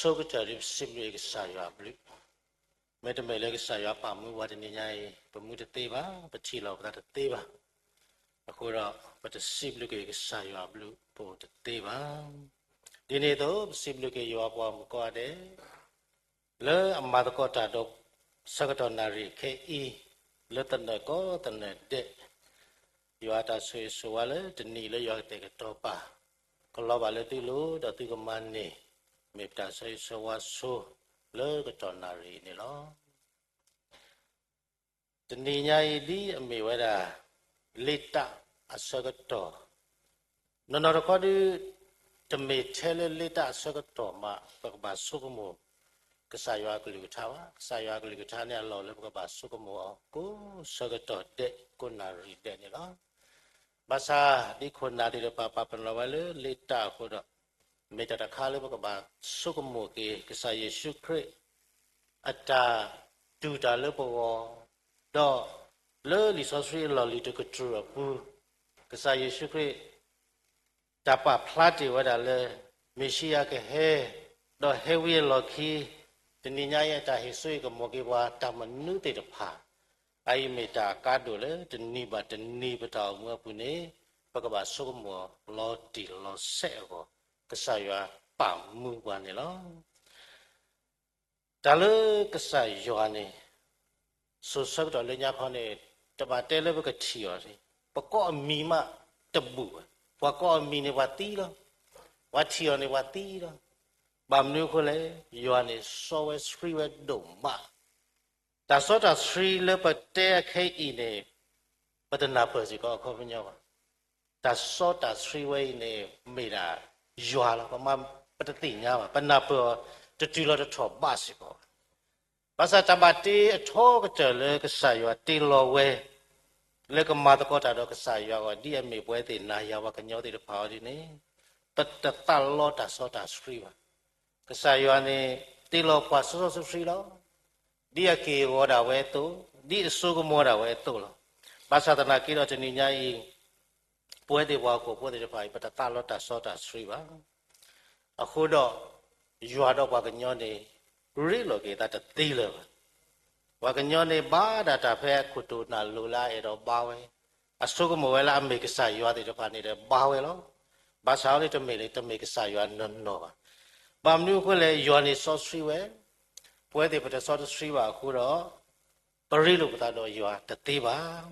အဆိကတၢၢ်ဒ်ပစံးဘျုးက့ၤကစၢ်ယွၤအဘျုး, မ့တမ့ၢ်လၢကစၢ်ယွၤပာ်မူပှၤတနံၤညါအံၤ ပမူတသ့ဘၣ်, ပထံၣ်လီၤပသးတသ့ဘၣ်. အဃိဒီး ပတစံးဘျုးက့ၤကစၢ်ယွၤအဘျုး ပအိၣ်တသ့ဘၣ်. ဒ်န့ၣ်အသိး ပစံးဘျုးက့ၤယွၤပှၤမုၣ်ကီၢ်ဒဲး လၢအမၤသကိးတၢ်ဒီး ဆၢကတီၢ်နၣ်ရံၣ်ခဲအံၤ လၢသနၢၣ်ကိးသနၢၣ်ဒဲး, ယွၤအတၢ်ဆိၣ်ဂ့ၤဆိၣ်ဝါလၢတနံၤလၢယွၤကတဲာ်ကတီၤပာ် ကလီၤဘၣ်လၢသုလိၤ ဒီးသုကမၤန့ၢ် မ့ၢ်ပတၢ်ဆိၣ်ဂ့ၤဆိၣ်ဝါဆိ လၢကတီၢ်နၣ်ရံၣ်န့ၣ်လီၤ. တနံၤညါအံၤဒ်အမ့ၢ်ဝဲဒၣ် လ့တၢ်အဆၢကတီၢ်, နီၢ်နီၢ်တခီဒုး တမ့ၢ်ထဲလၢလ့တၢ်အဆၢကတီၢ်မး ပကဘၣ်ဆိကမိၣ် ကစၢ်ယွၤအကလုၢ်ကထါဘၣ်. ကစၢ်ယွၤအကလုၢ်ကထါန့ၣ် အလီၢ်လၢပကဘၣ်ဆိကမိၣ်အီၤ ကိးဆၢကတီၢ်ဒဲး ကိးနၣ်ရံၣ်ဒဲးန့ၣ်လီၤ. ဘၣ်ဆၣ် ဒ်ခိၣ်နၢ်သ့ၣ်တဖၣ် ပာ်ပနီၣ်ဝဲလၢလ့တၢ်အဃိဒီး မ့ၢ်တၢ်တခါလၢပကဘၣ်ဆိကမိၣ်က့ၤ ကစၢ်ယ့ၣ်ၡူးခရံာ် အတၢ်တူၢ်တၢ်လၢပဂီၢ်, ဒီးလၢလံာ်စီဆှံအလီၢ်လံၤတကတြူၢ်အပူၤ, ကစၢ်ယ့ၣ်ၡူးခရံာ် တၢ်ပာ်ဖျါတ့ၢ်ဝဲဒၣ်လၢ မ့ၣ်ၡံအၤကဟဲ, ဒီးဟဲဝံအလီၢ်ခံ, တနံၤညါအံၤအတၢ်ဟ့ၣ်စိဟ့ၣ်ကမီၤက့ၤပှၤ တၢ်မနုၤသ့ၣ်တဖၣ်, အအံၤမ့ၢ်တၢ်အကါဒိၣ်လၢ တနံၤဘၣ်တနံၤပတၢ်အိၣ်မူအပူၤန့ၣ် ပကဘၣ်ဆိကမိၣ်လီၤတံၢ်လီၤဆဲးအဂီၢ် ကစၢ်ယွၤပာ်မူပှၤန့ၣ်လီၤ. တၢ်လၢကစၢ်ယွၤန့ၣ် စိၤဆၢကတီၢ်လၢညါခီန့ၣ် တဘၣ်တဲလၢပကထံၣ်အီၤ, ပကိးအမံၤမးတဘူၣ်ဘၣ်. ပှၤကိးအမံၤန့ၣ်ပှၤသံလီၤ. ပှၤထံၣ်အီၤန့ၣ်ပှၤသံလီၤ. ဘၣ်မနုၤအဃိလဲၣ်, ယွၤန့ၣ်စီဝဲဆှံဝဲဒိၣ်မး. တၢ်စီတၢ်ဆှံလၢပတဲအခဲအံၤန့ၣ် ပတနၢ်ပၢၢ်စ့ၢ်ကီးအခီပညီဘၣ်. တၢ်စီတၢ်ဆှံဝဲအံၤန့ၣ် မ့ၢ်ဒၣ်ယွၤလီၤ. ပမၤ ပတသ့ၣ်ညါဘၣ်. ပနၢ်ပၢၢ်အီၤ တတုၤလီၤတထီၣ်ဘးစ့ၢ်ကီးဘၣ်. ဘၣ်ဆၣ်တၢ်ဘၣ်တ့အထီကတၢၢ်လၢကစၢ်ယွၤတ့လီၤဝဲ လၢကမၤသကိးတၢ်ဒီးကစၢ်ယွၤအဂီၢ် ဒ်အမ့ၢ်ပဝဲသ့ၣ်နၤယၤပှၤကညီသ့ၣ်တဖၣ်အီၤဒ်န့ၣ် ပတသးလီတၢ်စီတၢ်ဆှံဘၣ်. ကစၢ်ယွၤန့ၣ် တ့လီၤပှၤစီစီဆှံဆှံလီၤ. ဒ်အက့ၢ်အဂီၤဒၣ်ဝဲအသိး, ဒ်အစိကမီၤဒၣ်ဝဲအသိးလီၤ. ဘၣ်ဆၣ်သနာ်က့ဒီးတနံၤညါအံၤ ပဝဲသ့ၣ်ပှၤဟီၣ်ခိၣ်ဖိသ့ၣ်တဖၣ်အံၤ ပတသးလီတၢ်စီတၢ်ဆှံဘၣ်. အဃိဒီး ယွၤဒီးပှၤကညီန့ၣ် ရ့လိာ်က့ၤသးတသ့လၢၤဘၣ်. ပှၤကညီန့ၣ် ဘၣ်ဒၣ်တၢ်ဖဲအခိၣ်တိၢ်နၢ်လိၤလၢအအဲၣ်ဒိးဘါဝဲ, အစိကမီၤဝဲလၢအမ့ၢ်ကစၢ်ယွၤသ့ၣ်တဖၣ်န့ၣ်ဒီးဘါဝဲလီၤ. ဘၣ်ဆၣ်အီၤန့ၣ်တမ့ၢ်လၢ တမ့ၢ်ကစၢ်ယွၤနီၢ်နီၢ်ဘၣ်. ဘၣ်မနုၤအဃိလဲၣ်, ယွၤန့ၣ်စီဆှံဝဲ, ပဝဲသ့ၣ်ပတစီတဆှံဘၣ်အဃိဒီး ပရ့လိာ်ပသးဒီးယွၤတသ့ဘၣ်.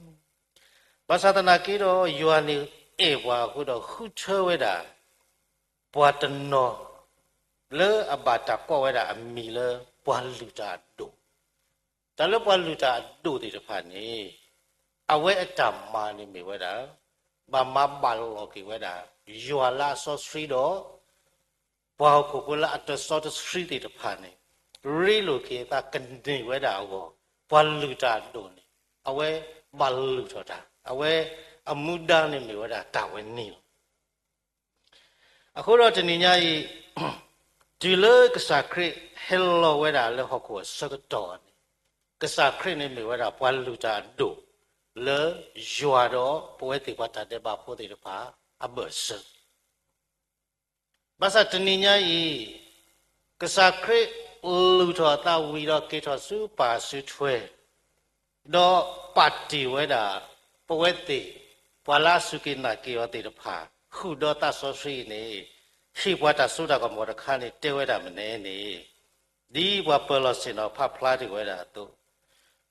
ဘၣ်ဆၣ်သနာ်က့ဒီး ယွၤန့ၣ်အဲၣ်ပှၤအဃိဒီး ဃုထၢဝဲဒၣ် ပှၤတနီၤ လၢအဘၣ်တၢ်ကိးဝဲဒၣ်အမံၤလၢ ပှၤလုၢ်တၢ်အဒိၣ်. တၢ်လၢပှၤလုၢ်တၢ်အဒိၣ်သ့ၣ်တဖၣ်န့ၣ် အဝဲအတၢ်မၤန့ၣ်မ့ၢ်ဝဲဒၣ် ဘၣ်မၤဘၣ်လီၤက့ၤဝဲဒၣ် ယွၤလၢအစီဆှံဒီး ပှၤဟီၣ်ခိၣ်ဖိလၢအတစီတဆှံသ့ၣ်တဖၣ်န့ၣ် ရ့လိာ်က့ၤအသးကန့ၢ်ဝဲဒၣ်အဂီၢ်, ပှၤလုၢ်တၢ်အဒိၣ်န့ၣ် အဝဲဘၣ်လုၢ်ထီၣ်တၢ်, အဝဲအမူဒါန့ၣ်မ့ၢ်ဝဲဒၣ်တၢ်ဝဲန့ၣ်လီၤ. အဃိဒီးတနံၤညါအံၤ တုၤလၢကစၢ်ခရံာ်ဟဲလီၤဝဲဒၣ်လၢဟီၣ်ခိၣ်အဆၢကတီၢ်န့ၣ်, ကစၢ်ခရံာ်န့ၣ်မ့ၢ်ဝဲဒၣ်ပှၤလုၢ်တၢ်အဒိၣ် လၢယွၤဒီးပဝဲသ့ၣ်ပှၤတၢ်ဒဲးဘးဖိသ့ၣ်တဖၣ်အဘၢၣ်စၢၤ ဘၣ်ဆၣ်တနံၤညါအံၤ ကစၢ်ခရံာ်လုၢ်ထီၣ်အသးဝံၤဒီးက့ၤထီၣ်ဆူပၢ်စုထွဲ, ဒီးပာ်တ့ၢ်ဝဲဒၣ် ပဝဲသ့ၣ် ပှၤလၢအစူၢ်က့ၤနာ်က့ၤအီၤသ့ၣ်တဖၣ် ဃုာ်ဒီးသးစီဆှံအံၤန့ၣ် ဟ့ၣ်ပှၤတၢ်စိတၢ်ကမီၤတခါန့ၣ် တဲဝဲဒၣ်မနုၤန့ၣ် ဒ်ပှၤပၢၤလီၢ်ဆ့ၣ်နီၤဖးဖျါတ့ၢ်ဝဲဒၣ်အသိး,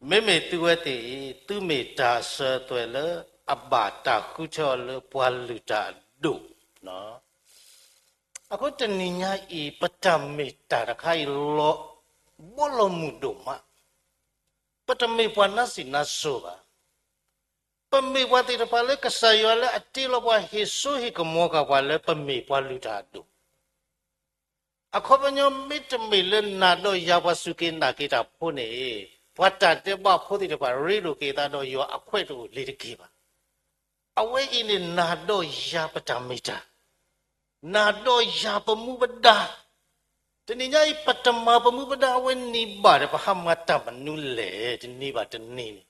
မ့မ့ၢ်သုဝဲသ့ၣ်အံၤ သုမ့ၢ်တၢ်စၢၤသွဲၣ်လၢအဘၣ်တၢ်ဃုထၢအီၤလၢပှၤလုၢ်တၢ်အဒိၣ်. အဃိတနံၤညါအံၤ ပတၢ်မ့ၢ်တၢ်တခါအံၤလီၤဘီလီၤမုၢ်ဒိၣ်မး, ပတမ့ၢ်ပှၤနါစံးနါစိၤဘၣ်. ပမ့ၢ်ပှၤသ့ၣ်တဖၣ်လၢကစၢ်ယွၤလၢအတ့လီၤပှၤ ဟ့ၣ်စိဟ့ၣ်ကမီၤဃာ်ပှၤလၢပမ့ၢ်ပှၤလုၢ်တၢ်အဒိၣ်. အခီပညီမ့တမ့ၢ်လၢနၤဒီးယၤပှၤစူၢ်က့ၤနာ်က့ၤတၢ်ဖိန့ၣ်, ပှၤတၢ်ဒဲးဘးဖိသ့ၣ်တဖၣ်ရ့လိာ်က့ၤသးဒီးယွၤအခွဲးတအိၣ်လၢၤတက့ၢ်ဘၣ်. အဝဲအံၤန့ၣ်နၤဒီးယၤပတၢ်မ့ၢ်တၢ်, နၤဒီးယၤပမူပဒါ, တနံၤညါအံၤ ပတမၤပမူပဒါအဝဲန့ၣ်ဘၣ်ဒီး ပဟးမၤတၢ်မနုၤလဲၣ် တနံၤဘၣ်တနံၤန့ၣ်.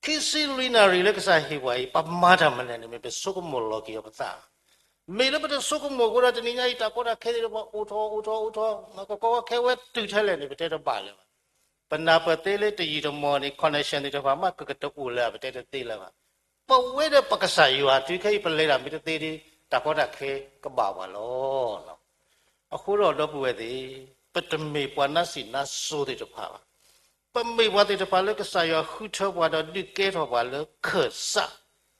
ခံဆံလွံၢ်နၣ်ရံၣ်လၢကစၢ်ဟ့ၣ်ပှၤအံၤ ပမၤတၢ်မနုၤလဲၣ်န့ၣ် မ့ၢ်ပဆိကမိၣ်လီၤက့ၤအီၤပသး, မ့ၢ်လၢပတဆိကမိၣ်အဃိဒီး တနံၤညါအံၤ တၢ်ကီတၢ်ခဲသ့ၣ်တဖၣ်အိၣ်ထီၣ် အိၣ်ထီၣ် အိၣ်ထီၣ်, ကကီခဲဝဲတုၤထဲလဲၣ်န့ၣ် ပတဲတဘၣ်လၢၤဘၣ်. ပနၢ်ပၢၢ်သ့လၢတယံာ်တမီၢ်န့ၣ် connection သ့ၣ်တဖၣ်မးကကတအိၣ်လၢၤ ပတဲတသ့လၢၤဘၣ်. ပဝဲဒီးပကစၢ်ယွၤတုၤခဲအံၤ ပလဲၤတၢ်မ့ၢ်တသ့ဒီး တၢ်ကီတၢ်ခဲကဘၣ်ပှၤလီၤ. အဃိဒီးဒီပုၢ်ဝဲၢ်သ့ၣ်, ပတမ့ၢ်ပှၤနါစံးနါစိၤသ့ၣ်တဖၣ်ဘၣ်. ပမ့ၢ်ပှၤသ့ၣ်တဖၣ်လၢကစၢ်ယွၤဃုထၢပှၤဒီးဒုးကဲထီၣ်ပှၤလၢခၢၣ်စး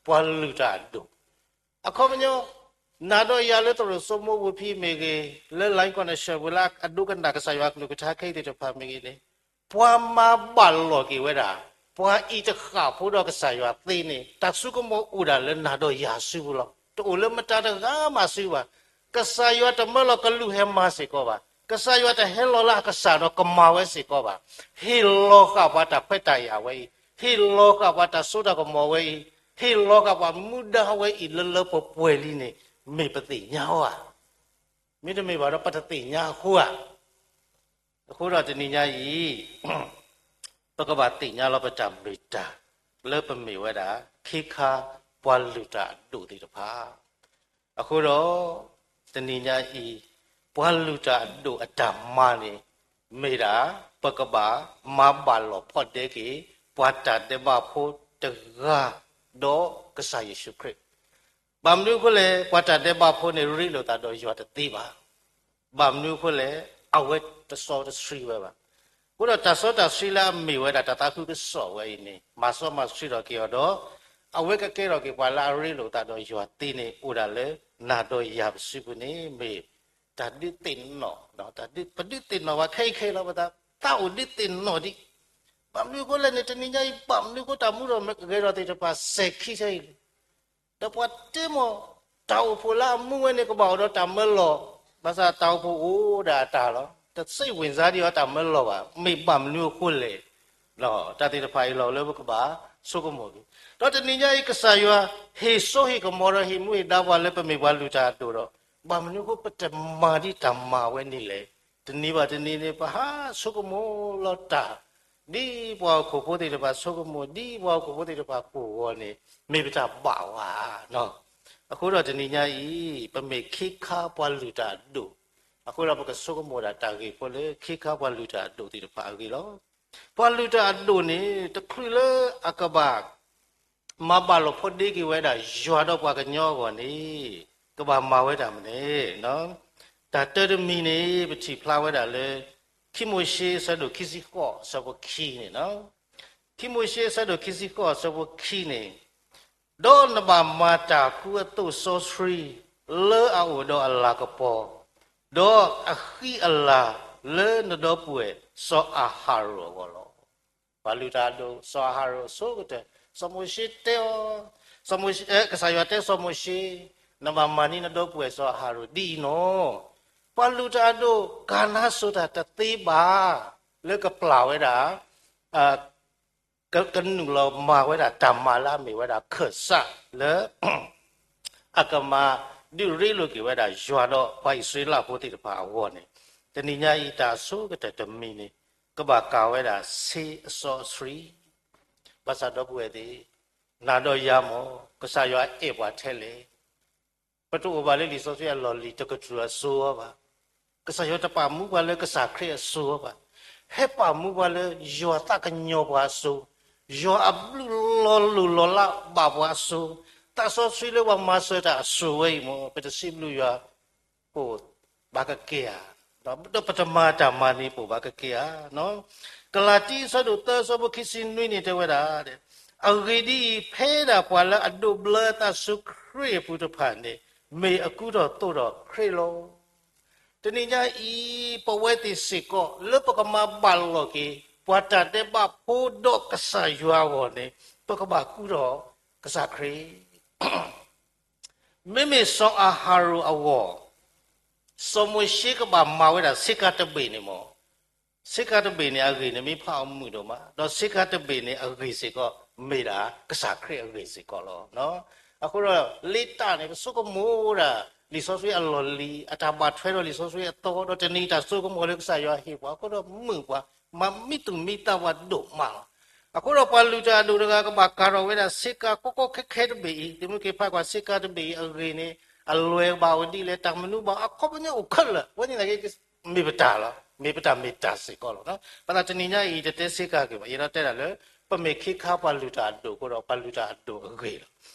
ပှၤလုၢ်တၢ်အဒိၣ်. အခီပညီ, နၤဒီးယၤလၢသရိာ်စိမိပူၤဖဲမ့ၢ်ဂ့ၤ, လၢ line connection ပူၤလၢအဒိကနၣ်ကစၢ်ယွၤအကလုၢ်ကထါခဲအံၤသ့ၣ်တဖၣ်မ့ၢ်ဂ့ၤန့ၣ်, ပှၤမၤဘၣ်လိာ်က့ၤဝဲဒၣ် ပှၤအံၤတဃၣ်ဖိဒီးကစၢ်ယွၤသ့န့ၣ် တၢ်ဆိကမိၣ်အိၣ်ဒၣ်လၢနၤဒီးယၤစုပူၤလီၤ. တအိၣ်လၢမတၤတဂၤမးစုဘၣ်. ကစၢ်ယွၤတမၢလီၤကလူးဟဲမၤစ့ၢ်ကီးဘၣ်. ကစၢ်ယွၤတဟဲလီၤလၢအကစၢ်ဒီးကမၤဝဲစ့ၢ်ကီးဘၣ်. ဟ့ၣ်လီၤဃာ်ပှၤတၢ်ခွဲးတၢ်ယာ်ဝဲအံၤ, ဟ့ၣ်လီၤဃာ်ပှၤတၢ်စိတၢ်ကမီၤဝဲအံၤ, ဟ့ၣ်လီၤဃာ်ပှၤမူဒါဝဲအံၤလၢလၢပှဲၤပှဲၤလံန့ၣ် မ့ၢ်ပသ့ၣ်ညါအီၤဧါ. မ့တမ့ၢ်ဘၣ်ဒီး ပတသ့ၣ်ညါအဃိဧါ. အဃိဒီးတနံၤညါအံၤ, ပကဘၣ်သ့ၣ်ညါလီၤပတၢ်မ့ၢ်တၢ် လၢပမ့ၢ်ဝဲဒၣ် ခ့ခါပှၤလုၢ်တၢ်အဒိၣ်သ့ၣ်တဖၣ်. အဃိဒီး တနံၤညါအံၤ, ပှၤလုၢ်တၢ်အဒိၣ်အတၢ်မၤန့ၣ် မ့ၢ်ဒၣ် ပကဘၣ်မၤဘၣ်လိာ်ဖီၣ်ဒဲက့ၤ ပှၤတၢ်ဒဲးဘးဖိတဂၤ ဒီးကစၢ်ယ့ၣ်ၡူးခရံာ်. ဘၣ်မနုၤအဃိလဲၣ်, ပှၤတၢ်ဒဲးဘးဖိန့ၣ် ရ့လိာ်သးဒီးယွၤတသ့ဘၣ်. ဘၣ်မနုၤအဃိလဲၣ်, အဝဲတစီတဆှံဝဲဘၣ်. အဃိဒီးတၢ်စီတၢ်ဆှံလၢအမ့ၢ်ဝဲဒၣ်တၢ်သးခုကစီၣ်ဝဲအံၤန့ၣ် မၤစီမၤဆှံထီၣ်က့ၤအီၤဒီး အဝဲကကဲထီၣ်က့ၤပှၤလၢအရ့လိာ်သးဒီးယွၤသ့န့ၣ် အိၣ်ဒၣ်လၢနၤဒီးယၤပစုပူၤန့ၣ် မ့ၢ်တၢ်ဒုးသ့ၣ်နီၣ်, ပဒုးသ့ၣ်နီၣ်ဘၣ်ခဲအံၤခဲအံၤလီၤ, ပသးအိၣ်ဒုးသ့ၣ်နီၣ်ဒံး. ဘၣ်မနုၤအဃိလဲၣ်န့ၣ် တနံၤညါအံၤ ဘၣ်မနုၤအဃိတၢ်မူထီၣ်ဂဲၤထီၣ်သ့ၣ်တဖၣ်စဲၤခံထဲအံၤလဲၣ်. ဒီးပှၤတဲမ့ၢ် တၢ်အိၣ်ဖှိၣ်လၢအမူဝဲန့ၣ် ကဘၣ်အိၣ်ဒီးတၢ်မၢလီၤ, ဘၣ်ဆၣ်တၢ်အိၣ်ဖှိၣ်အိၣ်ဒၣ်အတၢ်လီၤ. တစိတ်ဝင်စားဒံးအီၤတၢ်မၢလီၤဘၣ်. မ့ၢ်ဘၣ်မနုၤအဃိလဲၣ်. တၢ်သ့ၣ်တဖၣ်အံၤလီၤလၢပကဘၣ်ဆိကမိၣ်က့ၤ. ဒီးတနံၤညါအံၤ ကစၢ်ယွၤဟ့ၣ်စိဟ့ၣ်ကမီၤဒီးဟ့ၣ်မူဟ့ၣ်ဒါပှၤလၢပမ့ၢ်ပှၤလုၢ်တၢ်အဒိၣ်ဒီး ဘၣ်မနုၤအဃိပတမၤဒံးတၢ်မၤဝဲန့ၣ်လဲၣ်. တနံၤဘၣ်တနံၤန့ၣ် ပဟးဆိကမိၣ်လီၤတၢ် ဒ်ပှၤဟီၣ်ခိၣ်ဖိသ့ၣ်တဖၣ်ဆိကမိၣ်, ဒ်ပှၤဟီၣ်ခိၣ်ဖိသ့ၣ်တဖၣ်ကိၢ်ဂီၤန့ၣ် မ့ၢ်ပတၢ်ဘၣ်ဝဲ. အဃိဒီးတနံၤညါအံၤ ပမ့ၢ်ခ့ခါပှၤလုၢ်တၢ်အဒိၣ်, အဃိဒီးပကဆိကမိၣ်ဒၣ်တၢ်ဂ့ၢ်ဖိလၢ ခ့ခါပှၤလုၢ်တၢ်အဒိၣ်သ့ၣ်တဖၣ်အဂ့ၢ်လီၤ. ပှၤလုၢ်တၢ်အဒိၣ်န့ၣ် တချုးလၢအကဘၣ် မၤဘၣ်လိာ်ဖိးဒ့က့ၤဝဲဒၣ်ယွၤဒီးပှၤကညီအဂီၢ်န့ၣ် ကဘၣ်မၤဝဲဒၣ်မနုၤလဲၣ်. တၢ်တၢတမံၤန့ၣ် ပထံၣ်ဖျါဝဲဒၣ်လၢ ခံမိၤၡ့အဆၢဒိၣ်ခံဆံဃိးအဆၢဖိခံန့ၣ်, ခံမိၤၡ့အဆၢဒိၣ်ခံဆံဃိးအဆၢဖိခံန့ၣ်, ဒီးနဘၣ်မၤတၢ်ဃုအသိးစီဆှံ လၢအအိၣ်ဒီးအလၤကပီၤ, ဒီးအဃံအလၤလၢနဒီပုၢ်ဝဲၢ်စီၤအၤဟရိၣ်အဂီၢ်လီၤ. ပှၤလုၢ်တၢ်အဒိၣ် စီၤအၤဟရိၣ်အဆိကတၢၢ်, စီၤမိၤၡ့တဲအီၤ, စီၤမိၤၡ့, ကစၢ်ယွၤတဲစီၤမိၤၡ့, နဘၣ်မၤန့ၢ်နဒီပုၢ်ဝဲၢ်စီၤအၤဟရိၣ်ဒ်အံၤနီၤ, ပှၤလုၢ်တၢ်အဒိၣ် ကၤနါစိၤတၢ်တသ့ဘၣ်, လၢကပျၢ်ဝဲဒၣ် က, ကနုာ်လီၤမၤဝဲဒၣ်တၢ်မၤလၢအမ့ၢ်ဝဲဒၣ်ခၢၣ်စးလၢ အကမၤဒုးရ့လိာ်က့ၤဝဲဒၣ်ယွၤဒီးပှၤအံၣ်စရ့လးဖိသ့ၣ်တဖၣ်အဂီၢ်န့ၣ်, တနံၤညါအံၤတၢ်အဆိကတၢၢ်တမံၤန့ၣ် ကဘၣ်ကၤဝဲဒၣ်ဆ့အစီအဆှံ, ဘၣ်ဆၣ်ဒီပုၢ်ဝဲၢ်သ့ၣ်, နၤဒီးယၤမ့ၢ် ကစၢ်ယွၤအဲၣ်ပှၤထဲလဲၣ်. ပတအိၣ်ဘၣ်လၢလံာ်စီဆှံအလီၢ်လံၤတကတြူၢ်အစိအီၤဘၣ်. ကစၢ်ယွၤတပာ်မူပှၤလၢကစၢ်ခရံာ်အစိအီၤဘၣ်. ဟဲပာ်မူပှၤလၢယွၤသးကညီၤပှၤအစိ, ယွၤအဘျုးလီၤလိၢ်လီၤလးဘၣ်ပှၤအစိ, သးစီဆှံလၢပှၤမၤစၢၤတၢ်အစိၤဝဲအံၤမ့ၢ် ပတစံးဘျုးယွၤ ပဘၣ်ကကဲဧါ, ဒီးပတမၤတၢ်မၤန့ၣ် ပဘၣ်ကကဲဧါ. ကလၤတံ အဆၢဒိၣ်သၢ အဆၢဖိခံဆံနွံန့ၣ် တဲဝဲဒၣ်, အဂ့ၢ်ဒ်အံၤ, ဖဲဒၣ်ပှၤလၢအဒိးဘျၢအသးဆူခရံာ်အပူၤတဖၣ်န့ၣ် မ့ၢ်အကူထီၣ်သိးဒီးခရံာ်လီၤ. တနံၤညါအံၤ ပဝဲသ့ၣ်စ့ၢ်ကီး လၢပကမၤဘၣ်လိာ်က့ၤ ပှၤတၢ်ဒဲးဘးဖိဒီးကစၢ်ယွၤအဂီၢ်န့ၣ် ပကဘၣ်ကူထီၣ်ကစၢ်ခရံာ် မ့မ့ၢ်စီၤအၤဟရိၣ်အဂီၢ်, စီၤမိၤၡ့ကဘၣ်မၤဝဲဒၣ်ဆ့ကၤတဘ့ၣ်န့ၣ်မ့ၢ်, ဆ့ကၤတဘ့ၣ်န့ၣ်အဂ့ၢ်န့ၣ်မ့ၢ်ဖးအီၤမုာ်ဒိၣ်မး, ဒီးဆ့ကၤတဘ့ၣ်န့ၣ်အဂ့ၢ်စ့ၢ်ကီး မ့ၢ်ဒၣ်ကစၢ်ခရံာ်အဂ့ၢ်စ့ၢ်ကီးလီၤ. အဃိဒီး လ့တၢ်န့ၣ် ပဆိကမိၣ်ဒၣ် လံာ်စီဆှံအလီၢ်လံၤ အတၢ်ဘၣ်ထွဲဒီးလံာ်စီဆှံအသီ ဒီးတနံၤတၢ်ဆိကမိၣ်လၢကစၢ်ယွၤဟ့ၣ်ပှၤ အဃိဒီးမုာ်ပှၤ မၤမံသူၣ်မံသးပှၤဒိၣ်မးလီၤ. အဃိဒီးပှၤလုၢ်တၢ်အဒိၣ်တဂၤကဘၣ်ကၤထီၣ်ဝဲဒၣ်ဆ့ကၤကီကီခဲခဲတဘ့ၣ်အံၤ, သုမ့ၢ်က့ၤဖးကွၢ်ဆ့ကၤတဘ့ၣ်အံၤအဂ့ၢ်န့ၣ် အလွဲၢ်ဘၣ်အိၣ်ဒ်လဲၣ်, တၢ်မနုၤဘၣ် အခီပညီအိၣ်ခဲလၢာ်, အဝဲန့ၣ်သနာ်က့ မ့ၢ်ပတၢ်လီၤ, မ့ၢ်ပတၢ်မ့ၢ်တၢ်စ့ၢ်ကီးလီၤ. ဘၣ်ဆၣ်တနံၤညါအံၤ တတဲဆ့ကၤက့ၤဘၣ်, ယအဲၣ်ဒိးတဲဒၣ်လၢ ပမ့ၢ်ခ့ခါပှၤလုၢ်တၢ်အဒိၣ်အဃိဒီး ပှၤလုၢ်တၢ်အဒိၣ်အဂ့ၢ်လီၤ.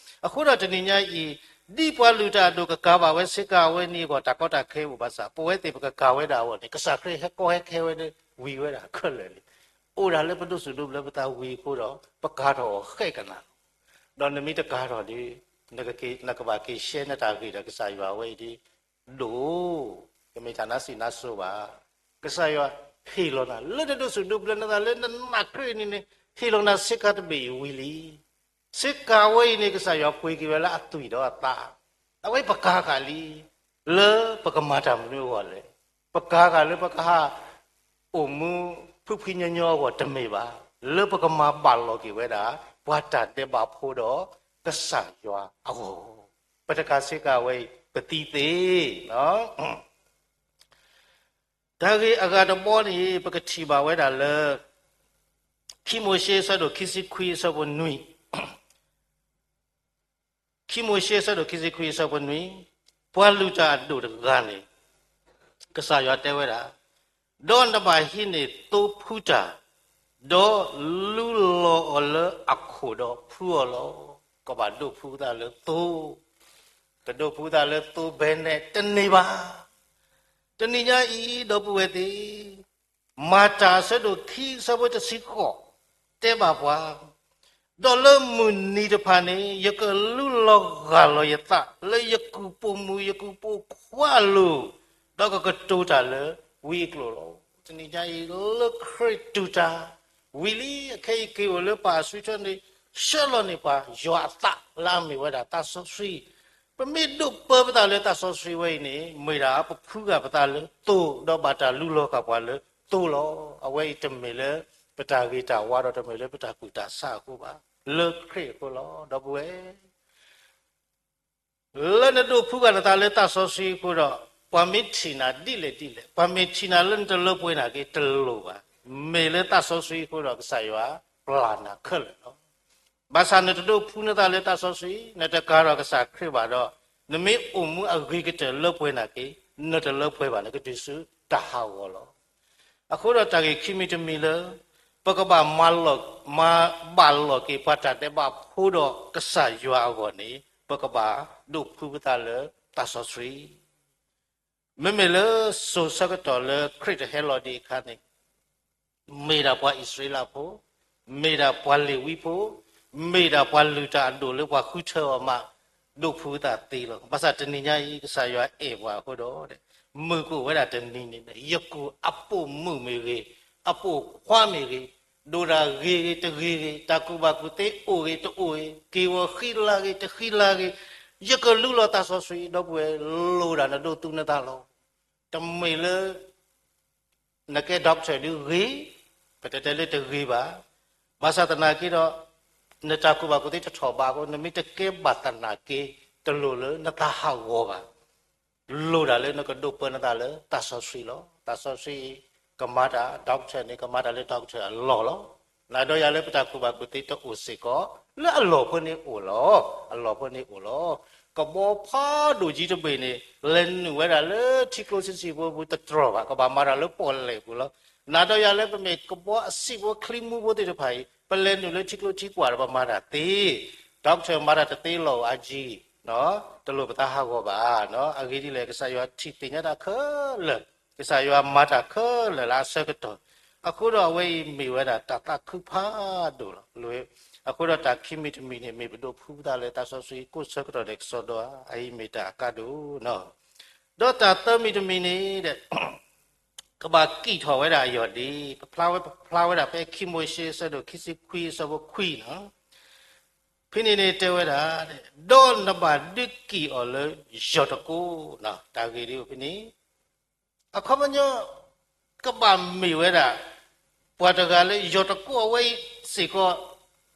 အဃိဒီးတနံၤညါအံၤ ဒ်ပှၤလုၢ်တၢ်အဒိၣ်ကကၤဘၣ်ဝဲဆ့ကၤအဝဲန့ၣ်အဂီၢ် တၢ်ကီတၢ်ခဲအိၣ်ဘၣ်ဆၣ် ပဝဲသ့ၣ်ပကကၤဝဲဒၣ်အဂီၢ်န့ၣ် ကစၢ်ခရံာ်ဟဲကီဟဲခဲဝဲန့ၣ် ဝံၤဝဲဒၣ်ခဲလၢာ်လံ. အိၣ်ဒၣ်လၢပဒိးစူၣ်ဒိးဘျၢပသးဝံၤအဃိဒီး ပကၤထီၣ်အီၤဃဲကနၣ်လီၤ. ဒီးနမ့ၢ်တကၤထီၣ်ဒီး နကဘၣ်က့ၤ share နတၢ်ဂ့ၢ်ဒီးကစၢ်ယွၤဝဲအံၤဒီး ဒိၣ်, တမ့ၢ်တၢ်နါစံးနါစိၤဘၣ်. ကစၢ်ယွၤဟ့ၣ်လီၤနၤ လၢနဒိးစူၣ်ဒိးဘျၢနသးလၢနနာ်ခရံာ်န့ၣ်န့ၣ် ဟ့ၣ်လီၤနၤဆ့ကၤတဘ့ၣ်အံၤဝံၤလံ. ဆ့ကၤဝဲအံၤန့ၣ် ကစၢ်ယွၤပှ့ၤက့ၤဝဲလၢအသွံၣ်ဒီးအသး, အဝဲပကၤဃာ်လံ. လၢပကမၤတၢ်မနုၤအဂီၢ်လဲၣ်. ပကၤဃာ်လၢပကဟး အိၣ်မူဖှံဖှံညီညီအဂီၢ်တမ့ၢ်ဘၣ်, လၢပကမၤဘၣ်လီၤက့ၤဝဲဒၣ် ပှၤတၢ်ဒဲးဘးဖိဒီးကစၢ်ယွၤအဂီၢ်, ပတကၤဆ့ကၤဝဲအံၤ ပသံသ့. တၢ်ဂ့ၢ်အဂၤတဘီန့ၣ် ပကထံၣ်ဘၣ်ဝဲဒၣ်လၢ ခံမိၤၡ့ အဆၢဒိၣ်ခံဆံခွံ အဆၢဖိနွံ ခံမိၤၡ့ အဆၢဒိၣ်ခံဆံခွံ အဆၢဖိနွံ, ပှၤလုၢ်တၢ်အဒိၣ်တဂၤန့ၣ် ကစၢ်ယွၤတဲဝဲဒၣ်, ဒီးနဘၣ်ဟံးန့ၢ်သိဖှူတၢ်, ဒီးလူလီၤအီၤလၢအခိၣ်ဒီးဖှူအီၤလီၤ. ကဘၣ်ဒိးဖှူသးလၢသိ, တဒိးဖှူသးလၢသိဘဲနဲၣ်တန့ၢ်ဘၣ်. တနံၤညါအံၤ ဒီပုၢ်ဝဲၢ်သ့ၣ် မၤတၢ်အဆၢဒိၣ်ခံ အဆၢဖိတဆံဃိး တဲဘၣ်ပှၤ, ဒီးလၢမုၢ်နံၤတဖၣ်န့ၣ် ယကလူလီၤဂၢ်လီၤယသး လၢယကုၢ်ပိာ်မုၣ်ယကုၢ်ပိာ်ခွါအလိၤ, ဒီးကကတိၤတၢ်လၢဝံအကျိာ်လီၤ. တနံၤညါအံၤ လၢခရံာ်တူၢ်တၢ်ဝံၤလံ, အခဲအံၤက့ၤအိၣ်လၢပှၤအစုထွဲန့ၣ် ဆှၢလီၤန့ၢ်ပှၤယွၤအသးလၢအမ့ၢ်ဝဲဒၣ်သးစီဆှံ ပမ့ၢ်ဒိးပၢပသးလၢသးစီဆှံဝဲအံၤန့ၣ် မ့ၢ်ဒၣ်ပဖှူဂၢ်ပသးလၢသိ, ဒီးဘၣ်တၢ်လူလီၤဃာ်ပှၤလၢသိလီၤ. အဝဲအံၤတမ့ၢ်လၢပတၢ်ဂ့ၤတၢ်ဝါဒီး တမ့ၢ်လၢပတၢ်ကူၣ်တၢ်ဆးအဃိဘၣ်, လၢခရံာ်အဃိလီၤ. ဒီပုၢ်ဝဲၢ် လၢနဒိးဖှူဂၢ်နသးလၢသးစီဆှံအဃိဒီး ပှၤမ့ၢ်ထံၣ်နၤဒ်လဲၣ်ဒ်လဲၣ်, ပှၤမ့ၢ်ထံၣ်နၤလၢနတလၢပှဲၤနာ်က့ တလိၣ်ဘၣ်. မ့ၢ်လၢသးစီဆှံအဃိဒီး ကစၢ်ယွၤပျၢ်နၤခဲလၢာ်လီၤ. ဘၣ်ဆၣ်နတဒိးဖှူနသးလၢသးစီဆှံ, နတကၤထီၣ်ကစၢ်ခရံာ်ဘၣ်ဒီး နမ့ၢ်အိၣ်မူအဂ့ၤကတၢၢ်လၢပှဲၤနာ်က့ နတလၢပှဲၤဘၣ်, နကဒုးဆူတၢ်ဟးဂီၤလီၤ. အဃိဒီးတၢ်ဂ့ၢ်ခံမံၤတမံၤလၢ ပကဘၣ်မၤလီၤ, မၤဘၣ်လီၤက့ၤပှၤတၢ်ဒဲးဘးဖိဒီးကစၢ်ယွၤအဂီၢ်န့ၣ် ပကဘၣ်ဒိးဖှူပသးလၢသးစီဆှံ မ့မ့ၢ်လၢစိၤဆၢကတီၢ်လၢခရံာ်တဟဲလီၤဒံးအခါန့ၣ် မ့ၢ်ဒၣ်ပှၤအံၣ်စရ့လးဖိ, မ့ၢ်ဒၣ်ပှၤလ့ၤဝံဖိ, မ့ၢ်ဒၣ်ပှၤလုၢ်တၢ်အဒိၣ်လၢပှၤဃုထၢအီၤမး ဒိးဖှူသးသ့လီၤ. ဘၣ်ဆၣ်တနံၤညါအံၤ ကစၢ်ယွၤအဲၣ်ပှၤအဃိဒီး မုၢ်ကအိၣ်ဝဲဒၣ်တနံၤန့ၣ် ယကုၢ်အပိာ်မုၣ်မ့ၢ်ဂ့ၤ, အပိာ်ခွါမ့ၢ်ဂ့ၤ, ဒိၣ်ဒၣ်ဂ့ၤဂ့ၤတဂ့ၤဂ့ၤ, တၢ်ကူၣ်ဘၣ်ကူၣ်သ့အိၣ်ဂ့ၤတအိၣ်ဂ့ၤ, က့ၤဝီၤဃံလၤဂ့ၤတဃံလၤဂ့ၤ, ယကလူလီၤသးစီဆှံ, ဒီပုၢ်ဝဲၢ်, လိၣ်ဒၣ်နဒိးသူနသးလီၤ. တမ့ၢ်လၢ နကဲ doctor ဒုးဂ့ၤ, ပတတဲလၢတဂ့ၤဘၣ်. ဘၣ်ဆၣ်သနာ်က့ဒီး နတၢ်ကူၣ်ဘၣ်ကူၣ်သ့တထီၣ်ဘးအဃိ နမ့ၢ်တကဲဘၣ်သနာ်က့ တလိၣ်လၢနသးဟးဂီၤဘၣ်. လိၣ်ဒၣ်လၢနကဒိးပၢနသးလၢသးစီဆှံလီၤ. သးစီဆှံအံၤ ကမၤတၢ် doctor န့ၣ် ကမၤတၢ်လၢ doctor အလီၢ်လီၤ. နာ်ဒီးယၤလၢပတၢ်ကူၣ်ဘၣ်ကူၣ်သ့တအိၣ်စ့ၢ်ကီး, လၢအလီၢ်ဖိန့ၣ်အိၣ်လီၤ. အလီၢ်ဖိန့ၣ်အိၣ်လီၤ. ကဘီဖးဒိၣ်ကံတဘ့ၣ်န့ၣ် လဲၤနုာ်ဝဲဒၣ်လၢထံကျိဆံးဆံးဖိပူၤတတြီၢ်ဘၣ်, ကဘၣ်မၤတၢ်လၢပီၣ်လဲၣ်ပူၤလီၤ. နာ်ဒီးယၤလၢပမ့ၢ်ကဘီအဆံးဖိချံမူဖိသ့ၣ်တဖၣ်အံၤ ပလဲၤနုာ်လၢထံကျိထံကွာ်ဒီးပမၤတၢ်သ့, doctor မၤတၢ်တသ့လီၤအါကံ, တလိၣ်ပသးဟးဂီၤဘၣ်. အဂ့ၢ်ဒ်လဲၣ်, ကစၢ်ယွၤထံၣ်သ့ၣ်ညါတၢ်ခဲလၢာ်, ကစၢ်ယွၤမၤတၢ်ခဲလၢာ်လၢအဆၢကတီၢ်, အဃိဒီးအဝဲအံၤမ့ၢ်ဝဲဒၣ်တၢ်သးခုဖးဒိၣ်လီၤ. အဃိဒီးတၢ်ခံမံၤတမံၤန့ၣ် မ့ၢ်ပဒိးဖှူပသးလၢသးစီဆှံကိးဆၢကတီၢ်ဒဲးကစီဒီဧါ, အအံၤမ့ၢ်တၢ်အကါဒိၣ်နီၤ. ဒီးတၢ်သၢမံၤတမံၤန့ၣ်ဒီး ကဘၣ်ကံၣ်ထီၣ်ဝဲဒၣ်အယီၢ်ဒံး, ပဖျါဝဲ, ပဖျါဝဲဒၣ်ဖဲခံမိၤၡ့အဆၢဒိၣ်ခံဆံခွံအဆၢဖိခွံနီၤ. ဖဲန့ၣ်န့ၣ်တဲဝဲဒၣ်, ဒီးနဘၣ်ဒုးကံၣ်အီၤလၢယီၢ်တကိး, တၢ်ဂ့ၢ်ဒ်အံၤဖဲန့ၣ် အခီပညီ ကဘၣ်မ့ၢ်ဝဲဒၣ် ပှၤတဂၤလၢယီၢ်တကိးအဝဲအံၤစ့ၢ်ကီး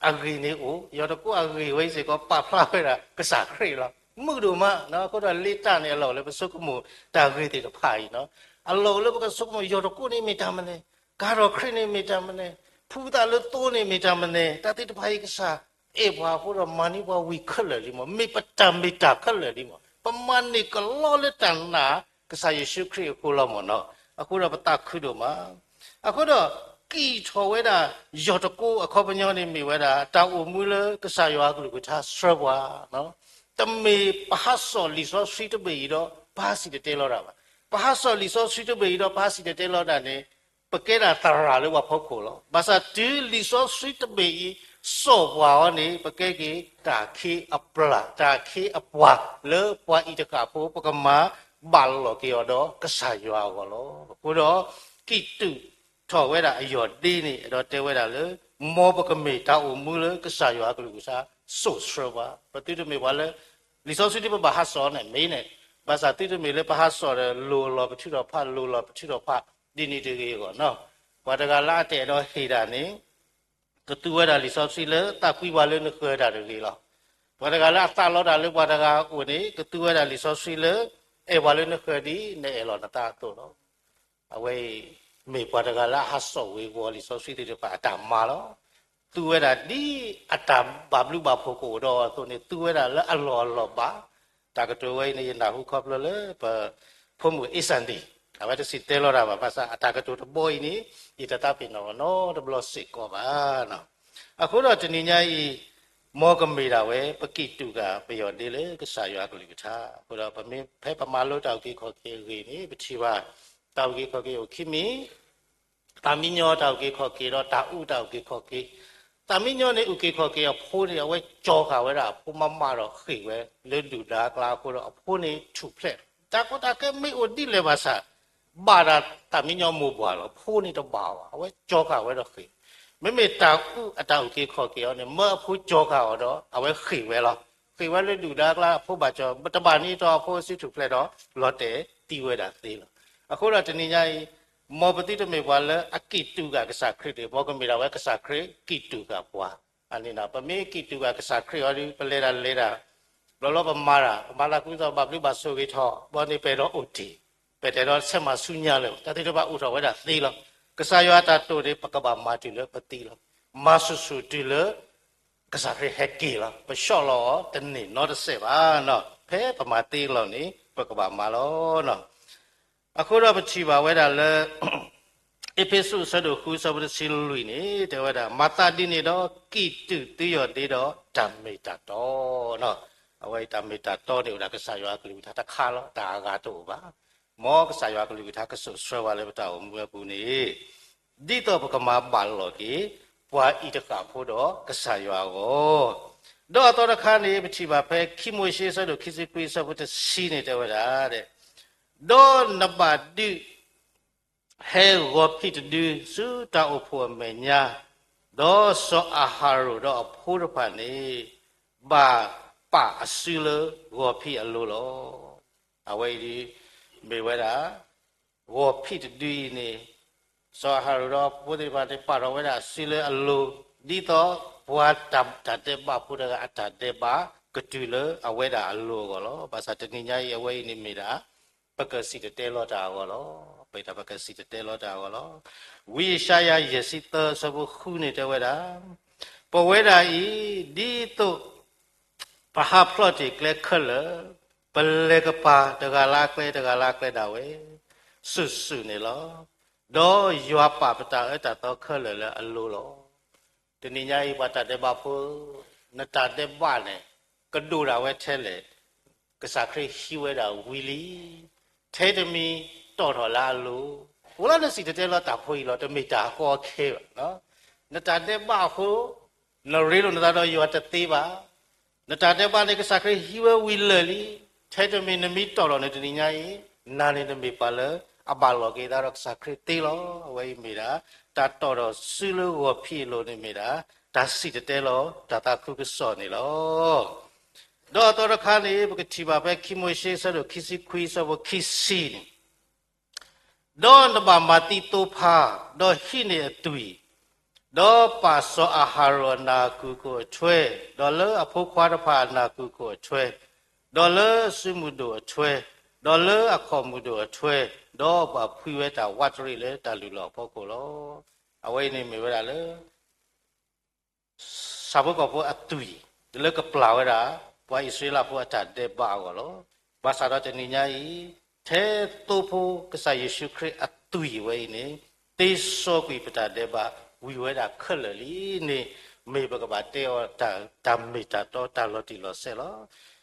အဂ့ၢ်န့ၣ်အိၣ်, ယီၢ်တကိးအဂ့ၢ်ဝဲအံၤစ့ၢ်ကီး ပာ်ဖျါဝဲဒၣ်ကစၢ်ခရံာ်လီၤ. မုာ်ဒိၣ်မး, အဃိဒီးလ့တၢ်န့ၣ် အလီၢ်အိၣ်လၢပဆိကမိၣ်တၢ်ဂ့ၢ်သ့ၣ်တဖၣ်အံၤနီၤ. အလီၢ်အိၣ်လၢပကဆိကမိၣ် ယီၢ်တကိးန့ၣ်မ့ၢ်တၢ်မနုၤလဲၣ်, ကၤထီၣ်ခရံာ်န့ၣ်မ့ၢ်တၢ်မနုၤလဲၣ်, ဖှူသးလၢသိန့ၣ်မ့ၢ်တၢ်မနုၤလဲၣ်, တၢ်သ့ၣ်တဖၣ်အံၤကစၢ်အဲၣ်ပှၤအဃိဒီးမၤန့ၢ်ပှၤဝံၤခဲလၢာ်လံမး, မ့ၢ်ပတၢ်မ့ၢ်တၢ်ခဲလၢာ်လံမး. ပမၤန့ၢ်ကလီလၢတၢ်နာ်ကစၢ်ယ့ၣ်ၡူးခရံာ်အဃိလီၤမ့ၢ်နီၤ. အဃိဒီးပသးခုဒိၣ်မး. အဃိဒီး ကံၣ်ထီၣ်ဝဲဒၣ် ယီၢ်တကိ အခီပညီန့ၣ်မ့ၢ်ဝဲဒၣ် တၢ်အိၣ်မူလၢကစၢ်ယွၤအကလုၢ်ကထါဆှၢပှၤ တမ့ၢ်ပဟးစိာ်လံာ်စီဆှံတဘ့ၣ်အံၤဒီး ပဟးစံၣ်တဲၤတဲလီၤတၢ်ဘၣ်. ပဟးစိာ်လံာ်စီဆှံတဘ့ၣ်အံၤဒီး ပဟးစံၣ်တဲၤတဲလီၤတၢ်န့ၣ် ပကဲဒၣ်သရၣ်လၢပှၤဖီခိၣ်လီၤ. ဘၣ်ဆၣ်တုၤလံာ်စီဆှံတဘ့ၣ်အံၤ စိာ်ပှၤအီၤန့ၣ် ပကဲက့ၤတၢ်ခ့အပျၢ် တၢ်ခ့အပှၤလၢပှၤအံၤတဃၣ်ဖိ ပကမၤဘၣ်လိာ်က့ၤအီၤဒီးကစၢ်ယွၤအဂီၢ်လီၤ. အဃိဒီး ကံၣ်တူာ်ထီၣ်ဝဲဒၣ်အယီၢ်ဒ့န့ၣ် အဲၣ်ဒိးတဲဝဲဒၣ်လၢ မ်ပကမ့ၢ်တၢ်အိၣ်မူလၢကစၢ်ယွၤအကလုၢ်ကထါစိာ်ဆှၢပှၤ, ပသုတမ့ၢ်ပှၤလၢ လံာ်စီဆှံဒ်ပဘၣ်ဟးစိာ်န့ၣ်မ့ၢ်န့ၣ်, ဘၣ်ဆၣ်သုတမ့ၢ်လၢပဟးစိာ်ဒီး လိၤလီၤပထုးထီၣ်ဖး လိၤလီၤပထုးထီၣ်ဖး ဒ်န့ၣ်တဂ့ၤအဂီၢ်နီၤ. ပှၤတဂၤလၢအတအဲၣ်ဒိးဟ့ၣ်တၢ်န့ၣ် ကသူဝဲဒၣ်လံာ်စီဆှံလၢသးကွံပှၤလၢနဃၢၤတၢ်တဂ့ၤလီၤ. ပှၤတဂၤလၢအသးလီတၢ်လၢပှၤတဂၤအအိၣ်န့ၣ် ကသူဝဲဒၣ်လံာ်စီဆှံလၢ အဲၣ်ပှၤလၢနဃၢၤဒ်နအဲၣ်လီၤနသးအသိးလီၤ. အဝဲအံၤ မ့ၢ်ပှၤတဂၤလၢအဟးစိာ်ဝ့ၤဝီၤလံာ်စီဆှံသ့ၣ်တဖၣ်အတၢ်မၤလီၤ. သူဝဲဒၣ်ဒ်အတၢ်ဘၣ်ဘျုးဘၣ်ဖှိၣ်ကအိၣ်ဒီးအသိးန့ၣ် သူဝဲဒၣ်လၢအလီၢ်အလီၢ်ဘၣ်. တၢ်ကတိၤဝဲအံၤန့ၣ် ယနၢ်ဟူခီဖျိလၢပဖိမုၣ်အ့စၣ်ဒံၣ် အဝဲတစံၣ်တဲၤတဲလီၤတၢ်ဘၣ် ဘၣ်ဆၣ်အတၢ်ကတိၤတဘီအံၤန့ၣ် ယတသးပ့ၤနီၣ်နီတဘျီစ့ၢ်ကီးဘၣ်. အဃိဒီးတနံၤညါအံၤ မ်ကမ့ၢ်ဒၣ်ဝဲ ပကံၣ်တူာ်ဃာ်ပယီၢ်ဒ့လၢကစၢ်ယွၤအကလုၢ်ကထါ. အဃိဒီးပမ့ၢ်ဖဲပမၤလိတၢ်အုၣ်က့ၤခီၣ်က့ၤအဂ့ၢ်န့ၣ် ပထံၣ်ဘၣ် တၢ်အုၣ်က့ၤခီၣ်က့ၤအိၣ်ခံမံၤ, သးမံညီတၢ်အုၣ်က့ၤခီၣ်က့ၤဒီးတၢ်အူတၢ်အုၣ်က့ၤခီၣ်က့ၤ. သးမံညီန့ၣ် အုၣ်က့ၤခီၣ်က့ၤအဖိန့ၣ် အဝဲကၠီဃာ်ဝဲဒၣ်အဖိမးမးဒီးဃ့ၢ်ဝဲလၢဒုၣ်ဒါအကျါအဃိဒီးအဖိန့ၣ်ထူၣ်ဖျဲးလီၤ. တၢ်ကီတၢ်ခဲမ့ၢ်အိၣ်ဒ်လဲၣ်ဘၣ်ဆၣ် ဘၣ်ဒၣ်သးမံညီမိၢ်ပှၢ်လီၤ. အဖိန့ၣ်တဘၣ်ဘၣ် အဝဲကၠီဃာ်ဝဲဒီးဃ့ၢ်. မ့မ့ၢ်တၢ်အူအတၢ်အုၣ်က့ၤခီၣ်က့ၤအီၤန့ၣ် မၢအဖိကၠီဃာ်အီၤဒီး အဝဲဃ့ၢ်ဝဲလီၤ. ဃ့ၢ်ဝဲလၢဒုၣ်ဒါအကျါ အဖိဘၣ်ကၠီ တဘၣ်န့ၣ်အတီၢ်အဖိအစုထူၣ်ဖျဲးဒီး လီၤတဲာ်သံဝဲဒၣ်သ့လီၤ. အဃိဒီးတနံၤညါအံၤ မ်ပသုတမ့ၢ်ပှၤလၢအကံၣ်တူာ်ဃာ်ကစၢ်ခရံာ်တဂ့ၤ, မ်ကမ့ၢ်ဒၣ်ဝဲကစၢ်ခရံာ်ကံၣ်တူာ်ဃာ်ပှၤ. အန့ၣ် ပမ့ၢ်ကံၣ်တူာ်ဃာ်ကစၢ်ခရံာ်အီၤဒီး ပလဲၤတၢ်လဲၤတၢ် ဘျီဘျီပမၤတၢ် ပမၤလၢ်ကွံသီ ဘၣ်ဘျုးဘၣ်ဆိၣ်ဂ့ၤထီၣ် ဘျီန့ၣ်ပအဲၣ်ဒိးအိၣ်တ့ၢ်, ပတအဲၣ်ဒိးဆဲးမၤဆူညါလၢၤဘၣ်, တၢ်သ့ၣ်တဖၣ်အိၣ်ထီၣ်ဝဲဒၣ်သ့လီၤ. ကစၢ်ယွၤအတၢ်တိာ်န့ၣ် ပကဘၣ်မၤတုၤလၢပသံလီၤ. မၤဆူၣ်ဆူၣ်တုၤလၢ ကစၢ်ခရံာ်ဟဲက့ၤလီၤ. ပဆှီလီၤအီၤတန့ၢ်နီတစဲးဘၣ်နီၤ, ဖဲပမၤသ့လီၤန့ၣ် ပကဘၣ်မၤလီၤနီၤ. အဃိဒီးပထံၣ်ဘၣ်ဝဲဒၣ်လၢ အ့းဖ့းစူးအဆၢဒိၣ်ဃုအဆၢဖိတဆံလွံၢ်န့ၣ် တဲဝဲဒၣ် မၤသးဒ်န့ၣ်ဒီး ကံၣ်တူာ်သုယီၢ်ဒ့ဒီးတၢ်မ့ၢ်တၢ်တီနီၤ. အဝဲအံၤတၢ်မ့ၢ်တၢ်တီန့ၣ်အိၣ်ဒၣ်ကစၢ်ယွၤအကလုၢ်ကထါတခါလီၤ, တၢ်အဂၤတအိၣ်ဘၣ်. မ်ကစၢ်ယွၤအကလုၢ်ကထါကစိာ်ဆှၢဝဲလၢပတၢ်အိၣ်မူအပူၤန့ၣ် ဒ်သိးပကမၤဘၣ်လိာ်က့ၤ ပှၤအံၤတဃၣ်ဖိဒီးကစၢ်ယွၤအဂီၢ်. ဒီးအသီတခါန့ၣ် ပထံၣ်ဘၣ်ဖဲခံမိၤၡ့အဆၢဒိၣ်ခံဆံခွံ အဆၢဖိတဆံန့ၣ်တဲဝဲဒၣ်, ဒီးနဘၣ်ဒုးဟဲဂီၤဖံးတဒုဆူတၢ်အိၣ်ဖှိၣ်အမဲာ်ညါ, ဒီးစီၤအၤဟရိၣ်ဒီးအဖိတဖၣ်န့ၣ် ဘၣ်ပာ်အစုလၢဂီၤဖံးအလိၤလီၤ. အဝဲအံၤ မ့ၢ်ဝဲဒၣ် ဂီၤဖံးတဒုအံၤန့ၣ် စီၤအၤဟရိၣ်ဒီးအဖိသ့ၣ်တဖၣ်န့ၣ် ပာ်ထီၣ်ဝဲဒၣ်အစုလၢအလိၤ, ဒ်သိးပှၤတၢ် တၢ်ဒဲးဘးဖိတဂၤအတၢ်ဒဲးဘးကတုၤလၢအဝဲဒၣ်အလိၤအဂီၢ်လီၤ. ဘၣ်ဆၣ်တနံၤညါအံၤ အဝဲအံၤန့ၣ်မ့ၢ်ဒၣ် ပကစံၣ်တဲၤတဲလီၤတၢ်အဂီၢ်လီၤ. ပတၢ်ပကစံၣ်တဲၤတဲလီၤတၢ်အဂီၢ်လီၤ. ဝံယၡါယၤ ယဲၢ်ဆံသၢ အဆၢဖိဃုန့ၣ်တဲဝဲဒၣ်, ပဝဲဒၣ်အံၤ ဒ်သိး ပဟးဖျိးတ့ၢ်ကျဲခဲလၢာ်, ပလဲၤကပၤတဂၤလၢကျဲတဂၤလၢကျဲဒၣ်ဝဲ စုာ်စုာ်န့ၣ်လီၤ. ဒီးယွၤပာ်ပတၢ်အၢတၢ်သီခဲလၢာ်လၢအလိၤလီၤ. တနံၤညါအံၤ ပှၤတၢ်ဒဲးဘးဖိ, နတၢ်ဒဲးဘးန့ၣ် ကဒိၣ်ဒၣ်ဝဲထဲလဲၣ်, ကစၢ်ခရံာ်ဟံးဝဲဒၣ်ဝံၤလံ, ထဲတမံၤတီၣ်ထီၣ်လၢအလိၤ, အိၣ်လၢနစံၣ်တဲၤတဲလီၤတၢ်ဖိအံၤလီၤ, တမ့ၢ်တၢ်ကီခဲဘၣ်. နတၢ်ဒဲးဘးအဃိ နရ့လိာ်နသးဒီးယွၤတသ့ဘၣ်. နတၢ်ဒဲးဘးန့ၣ် ကစၢ်ခရံာ်ဟံးဝဲဝံၤလၢာ်လံ, ထဲတမံၤနမ့ၢ်တီၣ်ထီၣ်န့ၣ် တနံၤညါအံၤ နၤန့ၣ်နမ့ၢ်ပှၤလၢအဘၣ်လိာ်က့ၤသးဒီးကစၢ်ခရံာ်သ့လီၤ. အဝဲအံၤမ့ၢ်ဒၣ် တၢ်တီၣ်ထီၣ်စုလၢဂီၤဖံးအလိၤန့ၣ်မ့ၢ်ဒၣ် တၢ်စံၣ်တဲၤတဲလီၤတၢ်သးခုကစီၣ်န့ၣ်လီၤ. ဒီးအသီတခါန့ၣ် ပကထံၣ်ဘၣ်ဖဲခံမိၤၡ့ အဆၢဒိၣ်ခံဆံခွံ အဆၢဖိခံဆံန့ၣ်, ဒီးနဘၣ်မၤသံသိဖါ, ဒီးဟံးန့ၢ်အသွံၣ်, ဒီးပာ်စီၤအၤဟရိၣ်အနၢ်အကုၢ်ခိၣ်အထွဲ, ဒီးလၢအဖိခွါတဖၣ်အနၢ်အကုၢ်ခိၣ်အထွဲ, ဒီးလၢအစုမုၢ်ဒိၣ်အထွဲ, ဒီးလၢအခီၣ်မုၢ်ဒိၣ်အထွဲ, ဒီးဘၣ်ဖှံဝဲတၢ်ဝးတရံးလၢတၢ်လုၢ်လီၢ်အဖီခိၣ်လီၤ. အဝဲအံၤန့ၣ်မ့ၢ်ဝဲဒၣ်လၢ ဆၣ်ဖိကီၢ်ဖိအသွံၣ် လၢကပျၢ်ဝဲဒၣ် ပှၤအံၣ်စရ့လးဖိအတၢ်ဒဲးဘးအဂီၢ်လီၤ. ဘၣ်ဆၣ်ဒီးတနံၤညါအံၤ, ထဲသိဖိကစၢ်ယ့ၣ်ၡူးခရံာ်အသွံၣ်ဝဲအံၤန့ၣ်, သ့စီကွံာ်ပတၢ်ဒဲးဘးဝံၤဝဲဒၣ်ခဲလၢာ်လံန့ၣ်, မ့ၢ်ပကဘၣ်တဲအီၤတၢ်မ့ၢ်တၢ်တီတၢ်လီၤတံၢ်လီၤဆဲးလီၤ.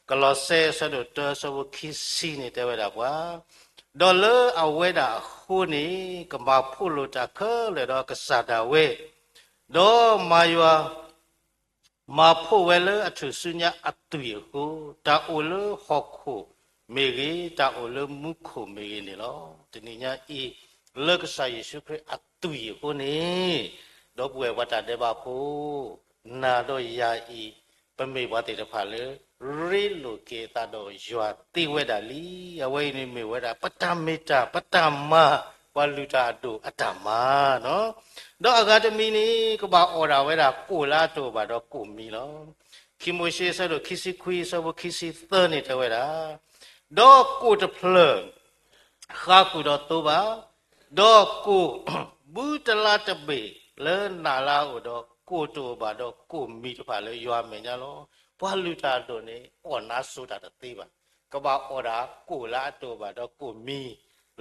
ကလီးစဲအဆၢဒိၣ်တၢအဆၢဖိခံဆံန့ၣ်တဲဝဲဒၣ်ပှၤ, ဒီးလၢအဝဲဒၣ်အဃိန့ၣ်, ကမၤဖှိၣ်လိာ်တၢ်ခဲလၢာ်ဒီးကစၢ်ဒၣ်ဝဲ, ဒီးမၤယွၤ မၤဖှိၣ်ဝဲလၢအထူၣ်စုညါအသွံၣ်အဃိ, တၢ်အိၣ်လၢဟီၣ်ခိၣ်မ့ၢ်ဂ့ၤ, တၢ်အိၣ်လၢမူခိၣ်မ့ၢ်ဂ့ၤန့ၣ်လီၤ. တနံၤညါအံၤ, လၢကစၢ်ယ့ၣ်ၡူးခရံာ်အသွံၣ်အဃိန့ၣ်, ဒီပုၢ်ဝဲၢ်ပှၤတၢ်ဒဲးဘးဖိ, နၤဒီးယၤအံၤ, ပမ့ၢ်ပှၤသ့ၣ်တဖၣ်လၢ ရ့လိာ်က့ၤအသးဒီးယွၤသ့ဝဲဒၣ်လံ. အဝဲအံၤန့ၣ်မ့ၢ်ဝဲဒၣ် ပတၢ်မ့ၢ်တၢ် ပတၢ်မၤ ပှၤလုၢ်တၢ်အဒိၣ်အတၢ်မၤလီၤ. ဒီးအဂၤတမံၤန့ၣ် ကဘၣ်အီၣ်ဒၣ်ဝဲဒၣ်ကိၣ်လၢအတအိၣ်ဘၣ်ဒီးကိၣ်မံလီၤ. ခံမိၤၡ့အဆၢဒိၣ်ခံဆံခွံအဆၢဖိခံဆံသၢန့ၣ်တဲဝဲဒၣ်, ဒီးကိၣ်တဖျၢၣ် ဃါဃုာ်ဒီးသိဘၣ်, ဒီးကိၣ်ဘုတလါတဘ့ၣ်လၢနးလၢအအိၣ်ဒီး ကိၣ်တအိၣ်ဘၣ်ဒီးကိၣ်မံတဖၣ်လၢယွၤအမဲာ်ညါလီၤ. ပှၤလုၢ်တၢ်အဒိၣ်န့ၣ် အီၣ်နါစိၤတၢ်တသ့ဘၣ်. ကဘၣ်အီၣ်ဒၣ်ကိၣ်လၢအတအိၣ်ဘၣ်ဒီးကိၣ်မံ,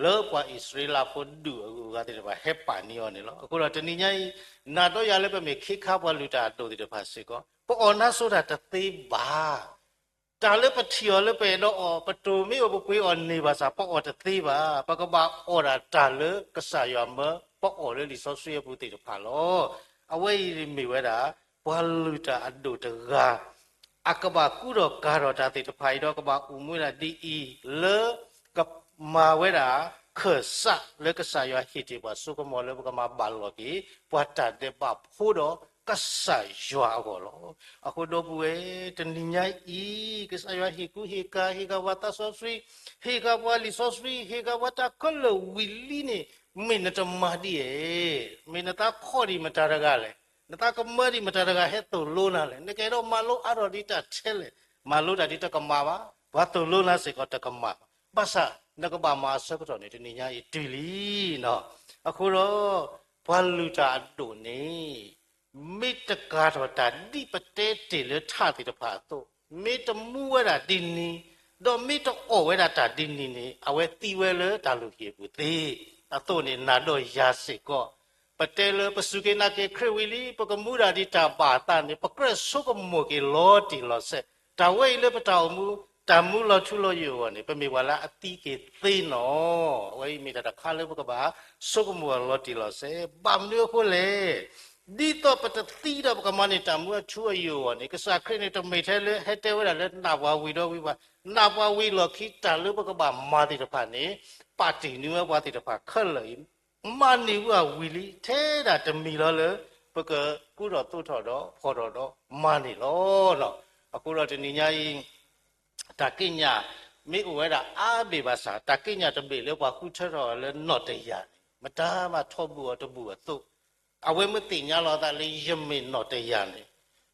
လၢပှၤအံၣ်စရ့လးဖိဒူၣ်အဂုၤအဂၤသ့ၣ်တဖၣ်ဟဲပာ်န့ၢ်အီၤန့ၣ်လီၤ. အဃိဒီးတနံၤညါအံၤ, နၤဒီးယၤလၢပမ့ၢ်ခ့ခါပှၤလုၢ်တၢ်အဒိၣ်သ့ၣ်တဖၣ်စ့ၢ်ကီး, ပအီၣ်နါစိၤတၢ်တသ့ဘၣ်. တၢ်လၢပထံၣ်အီၤလၢပအဲၣ်ဒိးအီၣ်, ပတိၢ်မ့ၢ်အိၣ်ပပှ့ၤအီၣ်န့ၢ်ဘၣ်ဆၣ် ပအီၣ်တသ့ဘၣ်. ပကဘၣ်အီၣ်ဒၣ်တၢ်လၢကစၢ်ယွၤမၢပအီၣ်လၢလံာ်စီဆှံအပူၤသ့ၣ်တဖၣ်လီၤ. အဝဲအံၤမ့ၢ်ဝဲဒၣ် ပှၤလုၢ်တၢ်အဒိၣ်တဂၤ အကဘၣ်ကူဒီးကၤထီၣ်တၢ်သ့ၣ်တဖၣ်အံၤဒီးကဘၣ်အိၣ်မူဝဲဒၣ်ဒ်အံၤ, လၢကမၤဝဲဒၣ် ခၢၣ်စးလၢကစၢ်ယွၤဟ့ၣ်တ့ၢ်ပှၤစိကမီၤလၢပကမၤဘၣ်လီၤက့ၤ ပှၤတၢ်ဒဲးဘးဖိဒီးကစၢ်ယွၤအဂီၢ်လီၤ. အဃိဒီပုၢ်ဝဲၢ်, တနံၤညါအံၤ, ကစၢ်ယွၤဟ့ၣ်ကူဟ့ၣ်ကၤ ဟ့ၣ်ကၤပှၤသးစီဆှံ, ဟ့ၣ်ကၤပှၤလံာ်စီဆှံ, ဟ့ၣ်ကၤပှၤတၢ်ခဲလၢာ်ဝံၤလံန့ၣ်, မ့ၢ်နတမၤဒ်အံၤ, မ့ၢ်နသးခီၣ်ဒံးမတၤတဂၤလဲၣ်, နသးကမၢဒံးမတၤတဂၤဟဲသိၣ်လိနၤလဲၣ်, နကအဲၣ်ဒိးမၤလိအါထီၣ်ဒံးတၢ်ထဲလဲၣ်, မၤလိတၢ်ဒ်တကမၣ်ဘၣ်, ပှၤသိၣ်လိနၤစ့ၢ်ကီးတကမၣ်ဘၣ်. ဘၣ်ဆၣ်နကဘၣ်မၤအဆၢကတီၢ်န့ၣ် တနံၤညါအံၤတုၤလံ. အဃိဒီး ပှၤလုၢ်တၢ်အဒိၣ်န့ၣ် မ့ၢ်တကၤထီၣ်တၢ်ဒ်ပတဲတ့ၢ်လၢထးသ့ၣ်တဖၣ်အသိး, မ့ၢ်တမူဝဲဒၣ်ဒ်န့ၣ်, ဒီးမ့ၢ်တအီၣ်ဝဲဒၣ်တၢ်ဒ်န့ၣ်န့ၣ်, အဝဲသံဝဲလၢတၢ်လုၢ်ဟံၣ်အပူၤသ့. အသိးန့ၣ် နၤဒီးယၤစ့ၢ်ကီး, ပတဲလၢပစူၢ်က့ၤနာ်က့ၤခရံာ်ဝံၤလံ, ပကမူဒၣ်ဒံးတၢ်ဘၣ်အသးန့ၣ်, ပကြၢးဆိကမိၣ်က့ၤလီၤတံၢ်လီၤဆဲး, တၢ်ဝဲအံၤလၢပတၢ်အိၣ်မူ, တၢ်မူလီၤထူလီၤယိာ်အဂီၢ်န့ၣ်, ပမ့ၢ်ပှၤလၢအသံက့ၤသ့နီၢ်. အဝဲအံၤမ့ၢ်တၢ်တခါလၢပကဘၣ်ဆိကမိၣ်အလီၤတံၢ်လီၤဆဲး, ဘၣ်မနုၤအဃိလဲၣ်. ဒ်သိးပတသံဒီးပကမၤန့ၢ်တၢ်မူအထူအယိာ်အဂီၢ်န့ၣ်, ကစၢ်ခရံာ်န့ၣ် တမ့ၢ်ထဲလၢဟဲတဲဝဲဒၣ်လၢနၢ်ပှၤဝံၤဒီးဝံၤဘၣ်, နၢ်ပှၤဝံၤအလီၢ်ခံ တၢ်လၢပကဘၣ်မၤသ့ၣ်တဖၣ်န့ၣ်, ပာ်တ့ၢ်န့ၢ်ဝဲပှၤသ့ၣ်တဖၣ်ခဲလၢာ်အံၤ မၤန့ၢ်ဝဲအဝံၤလံ, ထဲဒၣ်တမံၤလီၤလၢ ပကကူထီၣ်သိးထီၣ်ဒီးဖီၣ်ထီၣ်ဒီးမၤန့ၢ်လီၤ. အဃိဒီးတနံၤညါအံၤ, တၢ်ကံးညာ်မ့ၢ်အိၣ်ဝဲဒၣ်အါဘ့ၣ်ဘၣ်ဆၣ်, တၢ်ကံးညာ်တဘ့ၣ်လၢပှၤဃုထၢထီၣ်အီၤလၢနီၣ်တယၢ်န့ၣ်, မတၤမၤထီၣ်ဘူၣ်အီၤတဘူၣ်အသိး, အဝဲမ့ၢ်သ့ၣ်ညါလီၤအသးလၢယမ့ၢ်နီၣ်တယၢ်န့ၣ်,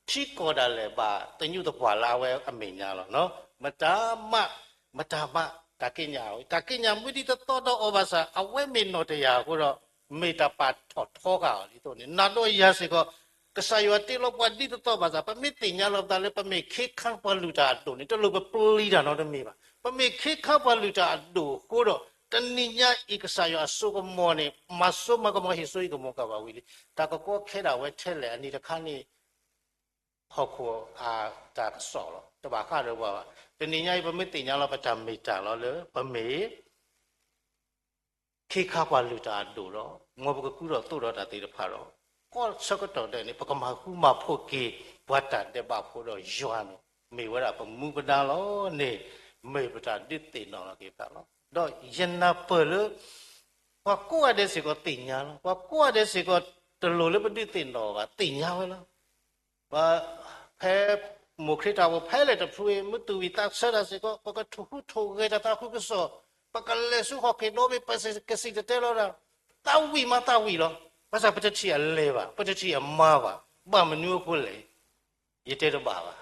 ထံကီၢ်ဒၣ်လဲာ်ဘၣ်သညူးသပှၢ်လၢအဝဲအမဲာ်ညါလီၤ. မတၤမး, မတၤမး, တၢ်ကံးညာ်, တၢ်ကံးညာ်မ့ၢ်ဒ်သိးသိးဒီးအီၤဘၣ်ဆၣ်, အဝဲမ့ၢ်နီၣ်တယၢ်အဃိဒီး, မ့ၢ်တၢ်ပာ်ထီၣ်ထီဃာ်အီၤဒ်သိးန့ၣ်, နၤဒီးယၤစ့ၢ်ကီး, ကစၢ်ယွၤတ့လီၤပှၤဒ်သိးသိးဘၣ်ဆၣ်, ပမ့ၢ်သ့ၣ်ညါလီၤပသးလၢပမ့ၢ်ခ့ခါပှၤလုၢ်တၢ်အဒိၣ်န့ၣ်, တလိၣ်ပပျံၤတၢ်နီတမံၤဘၣ်. ပမ့ၢ်ခ့ခါပှၤလုၢ်တၢ်အဒိၣ်အဃိဒီး, တနံၤညါအံၤကစၢ်ယွၤအစိကမီၤန့ၣ်, မၤစိမၤကမီၤဟ့ၣ်စိဟ့ၣ်ကမီၤကဘၣ်ဝံၤလံ. တၢ်ကကီခဲဒၣ်ဝဲထဲလဲၣ်အနံၤတခါန့ၣ် ဟီၣ်ခိၣ်အတၢ်ကစီၣ်လီၤ. တဘၣ်ဃးဒီးပှၤဘၣ်. တနံၤညါအံၤ ပမ့ၢ်သ့ၣ်ညါလီၤပတၢ်မ့ၢ်တၢ်လီၤလၢ ပမ့ၢ်ခ့ခါပှၤလုၢ်တၢ်အဒိၣ်ဒီး, မ်ပကကူထီၣ်သိးထီၣ်တၢ်သ့ၣ်တဖၣ်ဒီး, ကီၢ်ဆၢကတီၢ်ဒဲးန့ၣ် ပကမၤဃူမၤဖိးက့ၤ ပှၤတၢ်ဒဲးဘးဖိဒီးယွၤန့ၣ်, မ့ၢ်ဝဲဒၣ်ပမူပဒါလီၤန့ၣ်, မ့ၢ်ပတၢ်ဒုးသ့ၣ်နီၣ်လီၤက့ၤသးလီၤ. ဒီးယနၢ်ပၢၢ်လၢ ပှၤကိးဂၤဒဲးစ့ၢ်ကီးသ့ၣ်ညါလီၤ. ပှၤကိးဂၤဒဲးစ့ၢ်ကီး တလိၣ်လၢပဒုးသ့ၣ်နီၣ်ဘၣ်, သ့ၣ်ညါဝဲလီၤ. ဖဲမိၢ်ခရံာ်တၢ်အိၣ်ဖဲလဲၣ်တဖုအံၤ မ့ၢ်သူၣ်ဝံၣ်သးဆၢတၢ်စ့ၢ်ကီး, ပကထိၣ်ဟူးထိၣ်ဂဲၤတၢ်သးခုကစီၣ်, ပကလဲၤဆူဟီၣ်ခိၣ်ဒီဘ့ၣ် ပကစံၣ်တဲၤတဲလီၤတၢ်, သးဝံၣ်မးသးဝံၣ်လီၤ. ဘၣ်ဆၣ်ပတထံၣ်အလဲၤဘၣ်, ပတထံၣ်အမၤဘၣ်. ဘၣ်မနုၤအဃိလဲၣ်. ယတဲတဘၣ်ဘၣ်.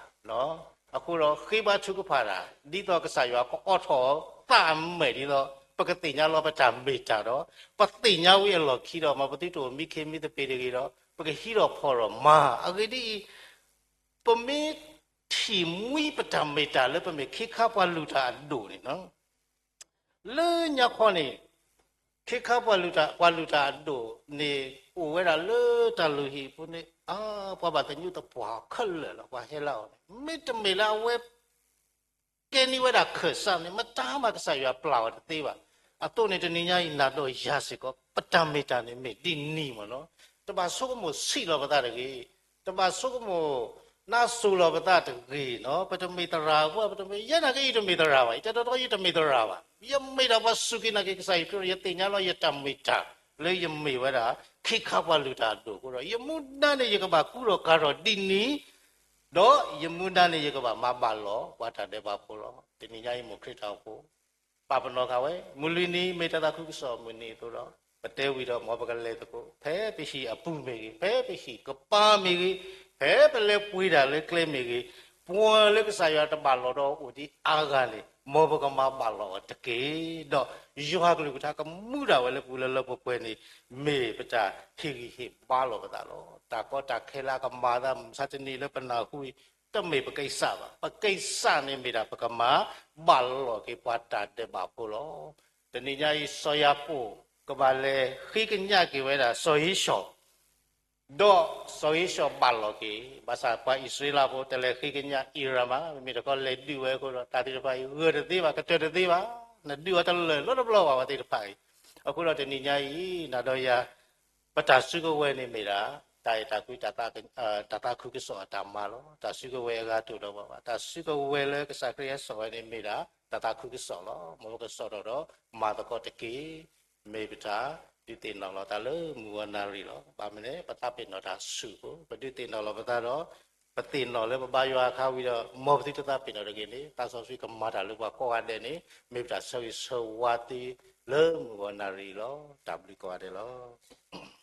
အဃိဒီးဃ့ဘါထုကဖၣ်တၢ် ဒ်သိးကစၢ်ယွၤကအိးထီၣ်သးအမဲာ်ဒ်သိး ပကသ့ၣ်ညါလီၤပတၢ်မ့ၢ်တၢ်ဒီး ပသ့ၣ်ညါဝံၤအလီၢ်ခံဒီး မ်ပသုတအိၣ်မံခ့မံသပ့ၤတဂ့ၤဒီး ပကဟံးထီၣ်ဖီၣ်ထီၣ်မၤ. အဂ့ၢ်ဒ်အံၤ, ပမ့ၢ် ထံၣ်မှံပတၢ်မ့ၢ်တၢ်လၢပမ့ၢ်ခ့ခါပှၤလုၢ်တၢ်အဒိၣ်န့ၣ်လီၤ. လၢညါခီန့ၣ် ခ့ခါပှၤလုၢ်တၢ် ပှၤလုၢ်တၢ်အဒိၣ်န့ၣ် အိၣ်ဝဲဒၣ်လၢတၢ်လုၢ်ဟံၣ်ပူၤန့ၣ် အါ ပှၤဘၣ်သညူးသပှၢ်အီၤခဲလၢာ်လီၤ. ပှၤဟဲလၢအီၤန့ၣ် မ့တမ့ၢ်လၢအဝဲ ကဲန့ၢ်ဝဲဒၣ်ခၢၣ်စးန့ၣ် မတၤမးကစၢ်ယွၤပျၢ်အီၤတသ့ဘၣ်. အသိးန့ၣ် တနံၤညါအံၤ နၤဒီးယၤစ့ၢ်ကီး ပတၢ်မ့ၢ်တၢ်န့ၣ်မ့ၢ်ဒ်န့ၣ်မ့ၢ်လီၤ. တဘၣ်ဆိကမိၣ်ဆံးလီၤပသးတဂ့ၤ, တဘၣ်ဆိကမိၣ်နးစိၤလီၤပသးတဂ့ၤနီၤ. ပတမ့ၢ်သရၣ်အဃိ ပတမ့ၢ် ယဲနာ်က့ ယတမ့ၢ်သရၣ်ဘၣ်, ယတဲတီတီ ယတမ့ၢ်သရၣ်ဘၣ်. ယမ့ၢ်ဒၣ်ပှၤစူၢ်က့ၤနာ်က့ၤကစၢ်ယ့ၣ်ၡူးခရံာ် ယသ့ၣ်ညါလီၤယတၢ်မ့ၢ်တၢ် လၢယမ့ၢ်ဝဲဒၣ် ခ့ခါပှၤလုၢ်တၢ်အဒိၣ်အဃိဒီး ယမူဒါန့ၣ် ယကဘၣ်ကူထီၣ်ကၤထီၣ်ဒ်န့ၣ် ဒီးယမူဒါန့ၣ် ယကဘၣ်မၤဘၣ်လီၤ ပှၤတၢ်ဒဲးဘးဖိလီၤ. တနံၤညါအံၤ မိၢ်ခရံာ်တၢ်အိၣ်ဖှိၣ် ပာ်ပနီၣ်ဃာ်ဝဲ မုၢ်လွံၢ်နံၤ မ့ၢ်တၢ်သးခုကစီၣ်မုၢ်နံၤအသိးဒီး ပတဲဝံၤဒီး မ်ပကလဲၤသကိး ဖဲပဟံၣ်အပူၤမ့ၢ်ဂ့ၤ, ဖဲပဟံၣ်ကပၤမ့ၢ်ဂ့ၤ, ဖဲပလဲၤပှ့ၤတၢ်လၢကျဲမ့ၢ်ဂ့ၤ, ပှၤလၢကစၢ်ယွၤတဘၣ်လီၤဒီးအိၣ်ဒံးအါဂၤန့ၣ် မ်ပကမၤဘၣ်လီၤအီၤတက့ၢ်. ဒီးယွၤကလုၢ်ကထါကမူဒၣ်ဝဲလၢပူၤလၢလၢပှဲၤပှဲၤန့ၣ် မ့ၢ်ပတၢ်ဟ့ၣ်ဂံၢ်ဟ့ၣ်ဘါလီၤပသးလီၤ. တၢ်ကီတၢ်ခဲလၢအကမၤသး မုၢ်မဆါတနံၤလၢပနၢ်ဟူအံၤ တမ့ၢ်ပကစၢ်ဘၣ်. ပကစၢ်န့ၣ်မ့ၢ်ဒၣ် ပကမၤဘၣ်လီၤက့ၤပှၤတၢ်ဒဲးဘးဖိလီၤ. တနံၤညါအံၤ စီၤယၤကိာ် ကဘၣ်လဲၤဃ့ကညးက့ၤဝဲဒၣ် စီၤဧ့ၡီၤ ဒီးစီၤဧ့ၡီၤဘၣ်လီၤက့ၤ, ဘၣ်ဆၣ်ပှၤအံၣ်စရ့လးဖိတလဲၤဃ့ကညးအံၣ်ရၣ်မး, မ့မ့ၢ်တခီလဲၤဒုးဝဲအဃိဒီး တၢ်သ့ၣ်တဖၣ်အံၤ ဂၢၢ်တသ့ဘၣ်, ကတၢၢ်တသ့ဘၣ်, နဒုးအီၤတလၢာ်လီၤတဘျီဘၣ် ပှၤသ့ၣ်တဖၣ်အံၤ. အဃိဒီးတနံၤညါအံၤ နၤဒီးယၤ ပတၢ်စုကဝဲၤန့ၣ်မ့ၢ်ဒၣ် တၢ်အဲၣ်တၢ်ကွံ တၢ်သးခုကစီၣ်အတၢ်မၤလီၤ. တၢ်စုကဝဲၤအဂၤတအိၣ်ဒီးပှၤဘၣ်. တၢ်စုကဝဲၤလၢကစၢ်ခရံာ်ဟဲစိာ်ဝဲန့ၣ်မ့ၢ်ဒၣ် တၢ်သးခုကစီၣ်လီၤ. မ်ပကစီၣ်ထီၣ်ဒီးမၤသကိးတက့ၢ်. မ့ၢ်ပတၢ်ဒုးသ့ၣ်နီၣ်လီၤသးလၢမုၢ်ဂီၤနၣ်ရံၣ်လီၤ. ဘၣ်မနုၤလဲၣ် ပသးပ့ၤနီၣ်တၢ်ဆူၣ်အဃိ ပဒုးသ့ၣ်နီၣ်လီၤပသးဒီး ပသ့ၣ်နီၣ်လၢပဘါယွၤအခါဝံၤဒီး မ်ပသုတသးပ့ၤနီၣ်တဂ့ၤန့ၣ် သးစီဆှံကမၤတၢ်လၢပှၤကိးဂၤဒဲးန့ၣ် မ့ၢ်ပတၢ်ဆၢဂ့ၤဆၢဝါသုလၢမုၢ်ဂီၤနၣ်ရံၣ်လီၤ. တၢ်ဘျုးကိးဂၤဒဲးလီၤ.